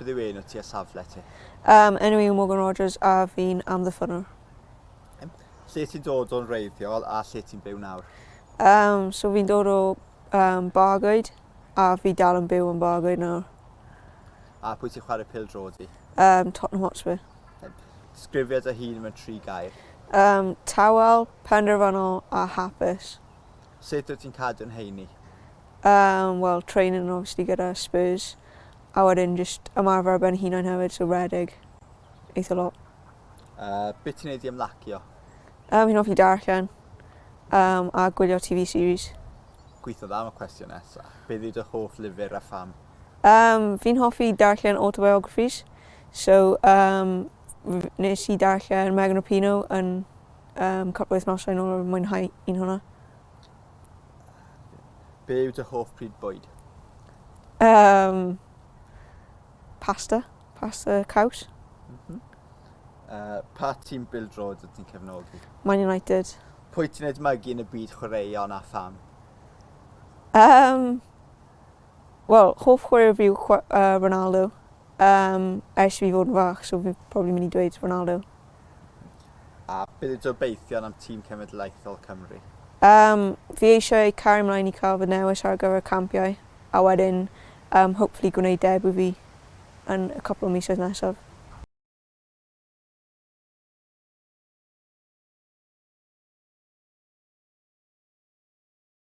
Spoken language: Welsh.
Beth yw enw ti a safle ti? Um, enw i yw Morgan Rogers a fi'n amddiffynnwr. Lle ti'n dod o'n wreiddiol a lle ti'n byw nawr? Um, so fi'n dod o um, Bargoed a fi dal yn byw yn Bargoed nawr. A pwy ti'n chwarae pêl-droed i? Um, Tottenham Hotspur. Disgrifia dy hun mewn tri gair. Um, tawel, penderfynol a hapus. Sut wyt ti'n cadw'n heini? Um, well, training obviously gyda Spurs. A wedyn just ymarfer ar ben hunain hefyd, so redig. Eitha lot. Be ti'n neud i ymlacio? Fi'n hoffi darllen um, a gwylio TV series. Gweithio dda am y cwestiwn nesaf. Beth yw dy hoff lyfr a pham? Fi'n hoffi darllen autobiographies. So, um, nes i darllen Megan Rapinoe yn um, cwpl o wythnosau yn ôl a mwynhau un hwnna. Be yw dy hoff pryd bwyd? Pasta. Pasta caws. Mm -hmm. Pa tîm bêl-droed wyt ti'n cefnogi? Man United. Pwy ti'n edmygu yn y byd chwaraeon a pham? Wel, hoff chwaraewr fi yw Ronaldo. Ers i fi fod yn fach, so fi probably mynd i dweud Ronaldo. A beth yw dy obeithion am tîm cenedlaethol Cymru? Fi eisiau cario ymlaen i cael fy newis ar gyfer campiau, a wedyn um, hopefully gwneud debut fi yn y cwpl o misoedd nesaf.